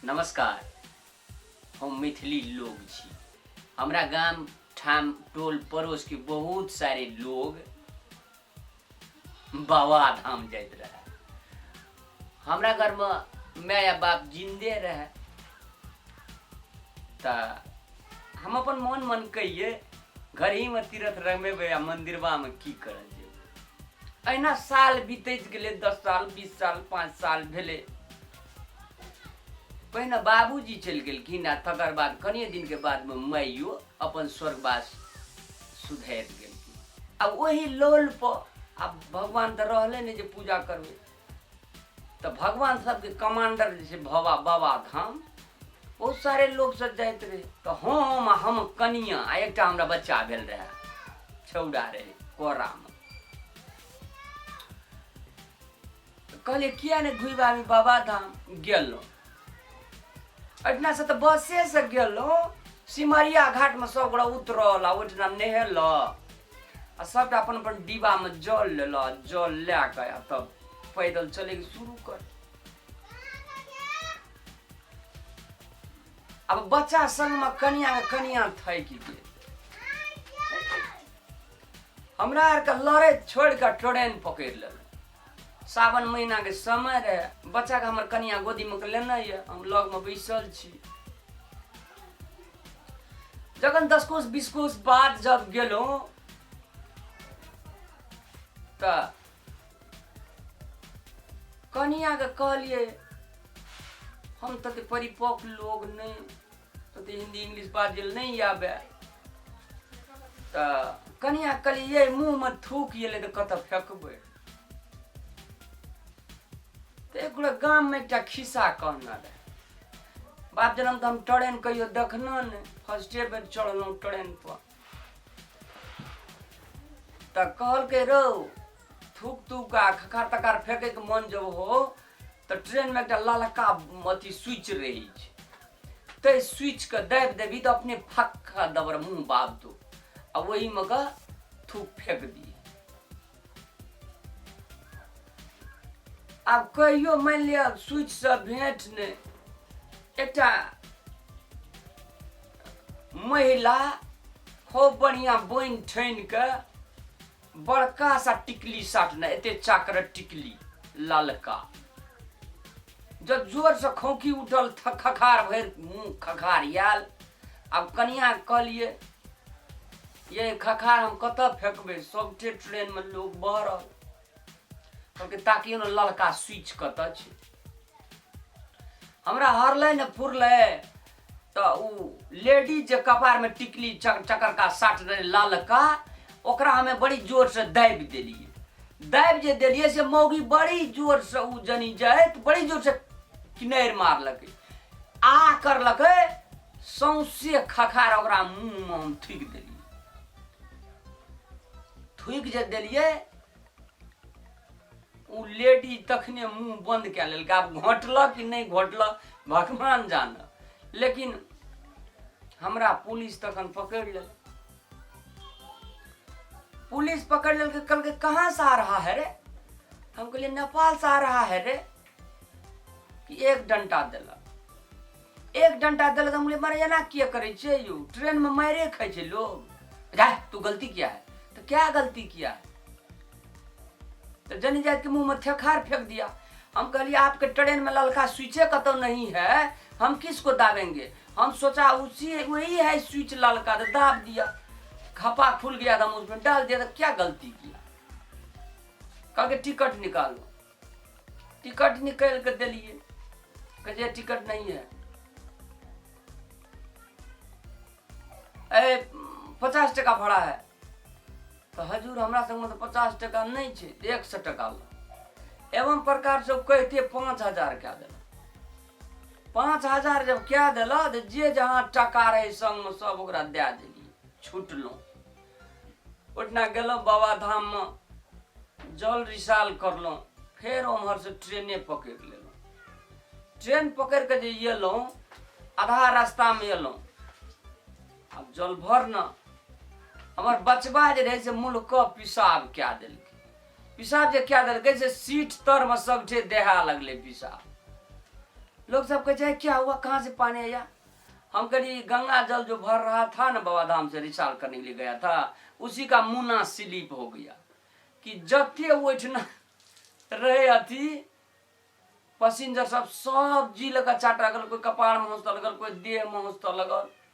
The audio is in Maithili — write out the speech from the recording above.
नमस्कार, हम मैथिली लोग छी। हमरा गाम ठाम टोल पड़ोस के बहुत सारे लोग बाबा धाम जाइत रहे। हमरा घर में माय आ बाप जिंदे रहे, तऽ हम अपन मन मन कहिए घर ही में तीर्थ रमेबै आ मंदिरवा में की करल जेबै। अहिना साल बीतैत गेलै, 10 साल 20 साल 5 साल भेलै। पहिने बाबूजी चलि गेलखिन आ तकर बाद कनिए दिनके बादमे माइयो अपन स्वर्गवास सुधरि गेलखिन। आ ओही लोल पर आब भगवान तऽ रहलै नहि जे पूजा करबै, तऽ भगवान सबके कमांडर जे छै भवा बाबा धाम बहुत सारे लोग सब जाइत रहे। तऽ हम आ हम कनिया आ एकटा हमरा बच्चा भेल रहए, छौड़ा रहे कोरामे। कहलियै किया नहि घुमि आबी बाबा धाम। गेलहुँ एहिठिनासँ तऽ बसेसँ गेलहुँ, सिमरिया घाटमे सब गोटा उतरल आ ओहिठिना नहेलक आ सबटा अपन अपन डिब्बामे जल लेलक, जल लए कऽ आ तब पैदल चलैके शुरू कर। आब बच्चा संगमे कनियाके कनिया थाकि गेल। हमरा आरके लड़ैत छोड़ि कऽ ट्रेन पकड़ि लेलक। सावन महीनाके समय रहै, बच्चाके हमर कनिया गोदीमे के लेने यऽ, हम लगमे बैसल छी। जखन 10 कोस 20 कोस बाद जब गेलहुँ तऽ कनियाके कहलियै हम तते परिपक्व लोग नहि, तते हिंदी इंग्लिश बाजल नहि आबे। तऽ कनिया कहलियै मुँहमे थूक एलै तऽ कतऽ फेकबै। तऽ एक गोटा गाममे एकटा खिस्सा कहने रहै, बाप जनम तऽ हम ट्रेन कहियो देखलहुँ नहि, फर्स्टे बेर चढ़लहुँ ट्रेन पर। तऽ कहलकै रौ थूक तूक आ खखार तखार फेकैके मन जब हो तऽ ट्रेनमे एकटा ललका अथी स्विच रहै छै, ताहि स्विचके दाबि देबही तऽ अपने फक्का दबर मुँह बाबतो आ ओहीमे कऽ थूक फेक दी। आब कहियो मानि लिअ स्विचसँ भेंट नहि, एकटा महिला खूब बढ़िआँ बनि ठानि कऽ बड़का सा टिकली साटने, एते चाकर टिकली ललका, जब जोर से खोंखी उठल खखार भरि मुँह खखार आयल। आब कनिया कहलिए ये खखार हम कतऽ फेकबै, सबटे ट्रेनमे लोग भरल। कहलकै ताकियो ने ललका स्विच कतऽ छै। हमरा हरलै ने फुरलै तऽ उ लेडीज जे कपारमे टिकली चकरका साट रहै ललका, ओकरा हमे बड़ी जोरसँ दाबि देलियै। दाबि जे देलियै से मौगी बड़ी जोरसँ उ जनी जाइत बड़ी जोरसँ किनारि मारलकै, आ करलकै सौंसे खखार ओकरा मुँहमे हम थूकि देलियै। थूकि जे देलियै उ लेडी तखने मुँह बन्द कए लेलकै। आब घोटलक कि नहि घोटलक भगवान जाने, लेकिन हमरा पुलिस तखन पकड़ि लेलक। पुलिस पकड़ लेलकै, कहलकै कहाँ से आ रहा है रे? हम कहलियै नेपाल से आ रहा है रे। कि एक डंटा देलक, एक डंटा देलक। हम कहलियै मारे एना किया करै छियै यौ, ट्रेनमे मारे खाइ छै लोग। जा तू गलती किया है? तो क्या गलती किया है? तो जनी जात के मुंह में थेखार फेंक दिया। हम कहलिए आपके ट्रेन में ललका स्विचे कतौ नहीं है, हम किसको दाबेंगे? हम सोचा उसी वही है स्विच ललका, तो दाब दिया, खपा खुल गया तो हम उसमें डाल दिया, तो क्या गलती किया? कह के टिकट निकालो। टिकट निकाल के दिलिए, कहे टिकट नहीं है। ए 50 टका भाड़ा है। तऽ हजूर हमरा संगमे तऽ 50 टका नहि छै, 100 टका लऽ। एवं प्रकार से कहिते 5000 कए देलक। 5000 जब कए देलक तऽ जे जहाँ टका रहै संगमे सब ओकरा दए देलियै, छुटलहुँ। ओहिठिना गेलहुँ बाबा धाममे, जल रिसाल करलहुँ, फेर ओम्हरसँ ट्रेने पकड़ि लेलहुँ। ट्रेन पकड़ि कऽ जे एलहुँ, आधा रास्तामे एलहुँ, आब जल भर न हमर बचबा जे रहै से मुल्क पिसाब कए देलकै। पिसाब जे कए देलकै से सीट तरमे सबठे देहा लगलै पिसाब। लोग सब कहै छै क्या हुआ, कहाँ से पानी आया? हम कहलिए गंगा जल जो भर रहा था ना बाबा धाम से रिसाल करने के लिए गया था, उसी का मुना स्लिप हो गया कि जते ओहिठिना रहे अथी पसिंजर सब, सब जी लगा चाटा लगल, कोई कपार में हंसता लगल, कोई देह में हंसता लगल।